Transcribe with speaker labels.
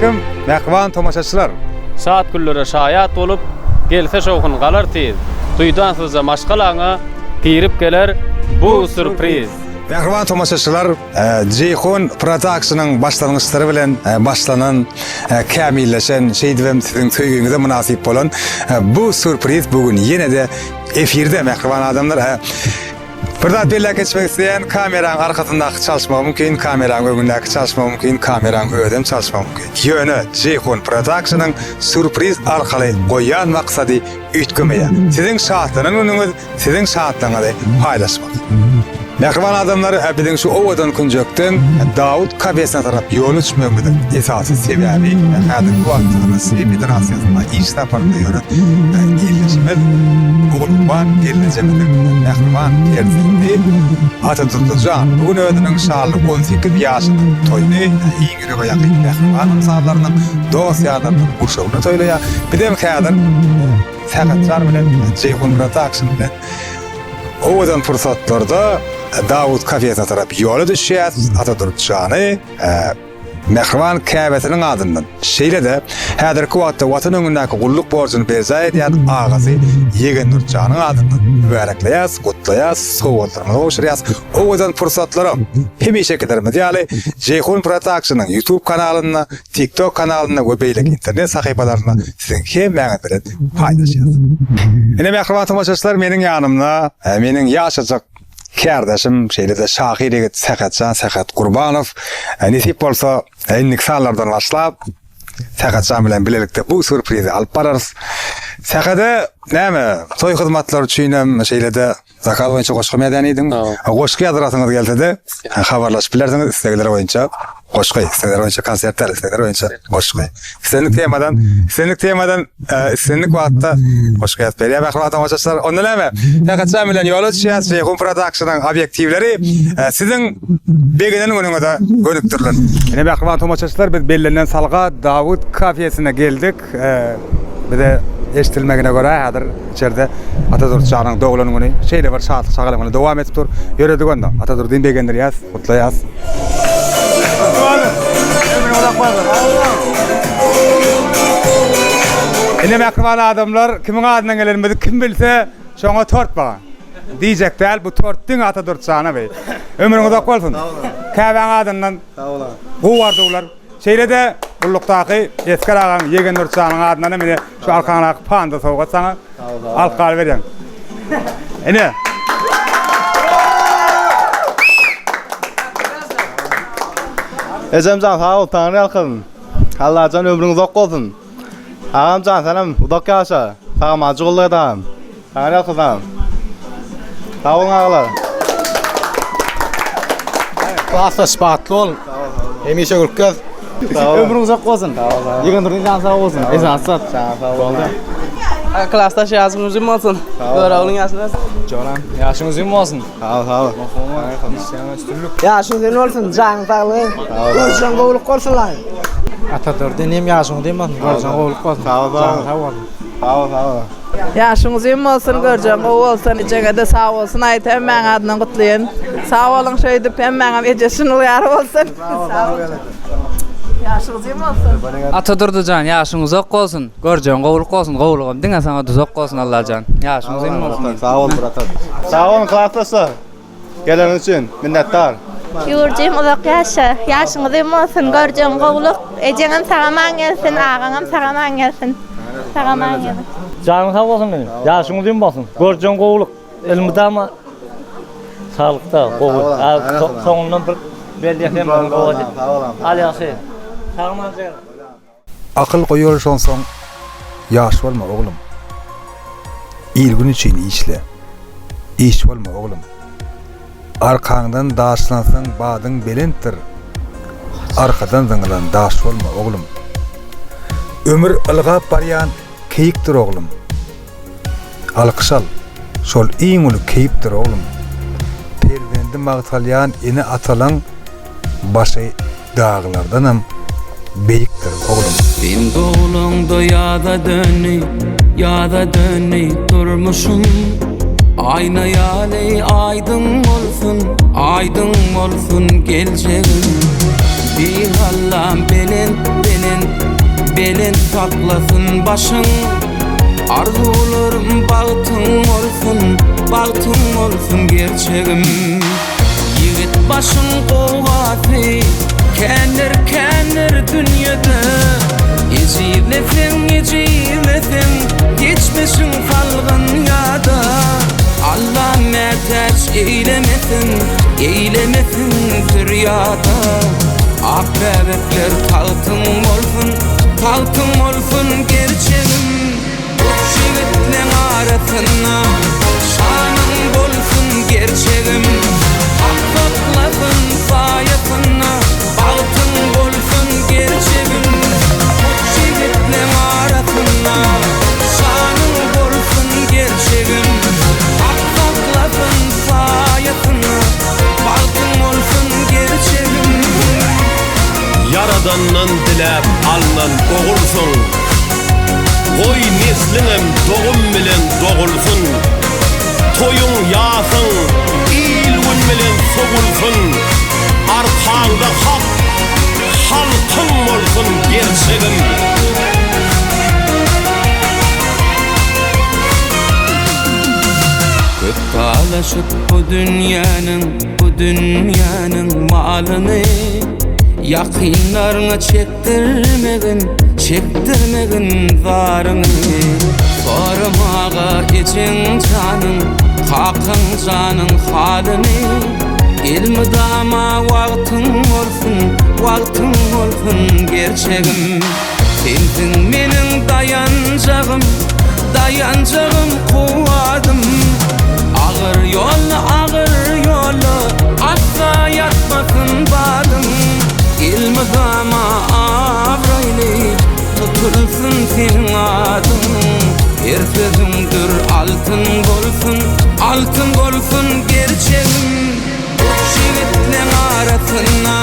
Speaker 1: aleýkum, mähriban tomaşaçylar!
Speaker 2: Şat günlere şaýat bolup, gelse şowhun galar tiz. Duýdansyzja maşgalaňa girip geler bu sürpriz.
Speaker 1: Mähriban tomaşaçylar, Jeýhun Production-yň başlangyçlary bilen başlanan, kämilleşen, şeýdibem siziň söýgiňize mynasyp bolan bu sürpriz bu gün ýene-de efirde, mähriban adamlar. Bir zat belläp geçmek isleýän, kameraň arkasyndaky çalyşmagy mümkin, kameraň öňündäki çalyşmagy mümkin, kameraň özem çalyşmagy mümkin. Ýöne Jeýhun Production-yň sýurpriz arkaly goýýan maksady üýtgemeýär. Siziň şatlanan günüňiz, siziň şatlygyňyzy paýlaşmak. Mähriban adamlar, biziň şu owadan künjekden Dawut kafesine tarap ýola düşmegimiziň esasy sebäbi häzirki wagtda Russiýa Federasiýasynda iş saparynda ýören ildeşimiz Ogulgurban gelnejemiziň mähriban perzendi Atadurdy jan bu gün özüniň şanly 18 ýaşynyň toýuny iň ýürege ýakyn mähriban ynsanlarynyň, dost-ýarlarynyň gurşawynda toýlaýar. Bizem häzir Sähetjan bilen Jeýhun Production bilen owadan pursatlarda Dawut kafesine tarap ýola düşýäs. Atadurdy jany mähriban käbesiniň adyndan, şeýle-de häzirki wagtda Watan öňündäki gulluk borjuny berjaý edýän agasy Ýegendur janyň adyndan mübärekleýäs, gutlaýas, sowgatlarymyzy gowşurýas. Owadan pursatlara hemişekilerimiz ýaly Jeýhun Production-yň YouTube kanalynda, TikTok kanalynda we beýleki internet sahypalarynda siziň hemmäňiz bilen paýlaşýas. Ine mähriban tomaşaçylar meniň ýanymda meniň ýaşajyk Kärdeşim, şeýle-de şahyr ýigit Sähetjan Sähetgurbanow, nesip bolsa, indiki sanlardan başlap, Sähetjan bilen bilelikde bu sýurprizi alyp bararys. Sähede näme, toý hyzmatlary üçinem, şeýle-de zakaz boýunça goşgy ýazýan idiň. Goşgy ýazdyrasyňyz gelse-de, habarlaşyp bilersiňiz, islegler boýunça goşgy, islegler boýunça konsertler, islegler boýunça goşgy. Islendik temadan, islendik temadan, islendik wagtda goşgy ýazyp berýär mähriban tomaşaçylar. Onda näme? Sähetjan bilen ýola düşýäs. Jeýhun Production-yň obýektiwleri siziň begenen günüňize gönükdirilen. Ine mähriban tomaşaçylar, biz bellenilen salga Dawut kafesine geldik. Bize eşidilmegine görä häzir içerde Atadurdy janyň doglan güni şeýle bir şatlyk şagalaň bilen dowam edip dur. Ýöredik onda. Atadurdyny begendirýäs. Gutlaýas. Ine mähriban adamlar, kimiň adyndan gelenimizi kim bilse, şoňa tort bar. Diýjek däl, bu tort diňe Atadurdy jana beý. Ömrüň uzak bolsun. Käbäň adyndan gowy arzuwlar. Şeýle-de gullukdaky Esger agaň, Ýegendur janyň adyndan hem ine şu arkaňdaky panda sowgat saňa. Alyp galyberýäň. Ine.
Speaker 3: Ejemjan sag bol, Taňry ýalkasyn. Allajan ömrüň uzak bolsun. Agamjan senem uzak ýaşa. Sag-aman gulluk et agam. Taňry ýalkasyn agam. Sag boluň agalar.
Speaker 4: Klasdaş bagtly bol. Hemişe gülüp gez. Ömrüň uzak bolsun. Ýegendirdiň jany sag bolsun. Ejany sat. Boldy.
Speaker 5: Klasdaş ýaşyň uzyn bolsun. Göroglyň ýaşyny bersin.
Speaker 4: Joram, ýaşyň uzyn bolsun.
Speaker 3: Sag ol, sag ol.
Speaker 5: Ýaşyň uzyn bolsun, janyň saglygy. Görjeň gowulyk bolsun laý.
Speaker 4: Atadurdy inim ýaşyň uzyn bolsun, görjeň gowulyk bolsun.
Speaker 3: Sag ol, sag ol.
Speaker 4: Janyň sag bolsun.
Speaker 3: Sag ol, sag ol.
Speaker 5: Ýaşyň uzyn bolsun görjeň gowy bolsun ejeňede sag bolsun aýt hemmäň adyndan gutlaýyn sag boluň şeýdip hemmäňem eje şunuň ýaly bolsun Ýaşyň uzyn bolsun.
Speaker 6: Atadurdyjan ýaşyň uzak bolsun görjeň gowulyk bolsun gowulygam diňe saňa duzak bolsun Allajan ýaşyň uzyn bolsun.
Speaker 3: Sag bol bratan. Sag boluň klasdaşlar. Geleniňiz üçin minnetdar.
Speaker 7: Ýurjym uzak ýaşa. Ýaşyň uzyn bolsun, görjegiň gowulyk. Ejeňem sag-aman gelsin, agaňam sag-aman gelsin. Sag-aman gelin.
Speaker 8: Janyň sag bolsun inim. Ýaşyň uzyn bolsun. Görjegiň gowulyk. Elmydama saglykda gowy. Soňundan bir belli hemmämiz gowy. Al ýagşy. Sag-aman jigerim.
Speaker 1: Akyl goýalyşansoň ýaş bolma oglum. Il-gün üçin işle, iş bolma oglum. Arkaňdan daşlansaň badyň belentdir, Arkadan zyňylan daş bolma oglum. Ömür ylgap barýan keýikdir oglum. Alkyş al, şol iň uly keýpdir oglum. Perzendi magtalýan ene-atalaň başy daglardanam beýikdir oglum.
Speaker 9: Sen doglaňda ýaza döndi, ýaza döndi durmuşym. Aýna ýaly aýdyň bolsun, aýdyň bolsun geljegim. Beýik Allam belent belent belent saklasyn başyň Arzuwlarym bagtyň bolsun bagtyň bolsun gerçegim Ýigit başyň gowgasy kändir kändir dünýede Ejizleseň ejizleseň geçmişiň salgyn ýada Alla mätäç eýlemesin eýlemesin zürýada Ak bäbekler tagtyň bolsun tagtyň bolsun gerçegim Goç ýigitleň arasynda şanyň bolsun gerçegim Hak saklasyn saýasynda bagtyň bolsun gerçegim Goç ýigitleň arasynda şanyň bolsun gerçegim Hak saklasyn saýasynda bagtyň bolsun gerçegim.
Speaker 10: Ýaradandan diläp alnan ogulsyň, Goý nesliňem dogum bilen dogulsyn. Toýuň ýasyň il-gün bilen sowulsyn, Arkaňda hak halkyň bolsun gerçegim.
Speaker 9: Köp talaşyp bu dünýäniň, bu dünýäniň malyny Ýakynlaryňa çekdirmegin, çekdirmegin zaryňy Soramaga ejeň janyň, kakaň janyň halyny Elmydama wagtyň bolsun, wagtyň bolsun gerçegim Sensiň meniň daýanjagym, daýanjagym kuwwadym Agyr ýolda, agyr ýolda asla ýatmasyn badyň Elmydama abraýly tutulsyn seniň adyň Her sözüň dür altyn bolsun, altyn bolsun gerçegim Goç ýigitleň arasynda.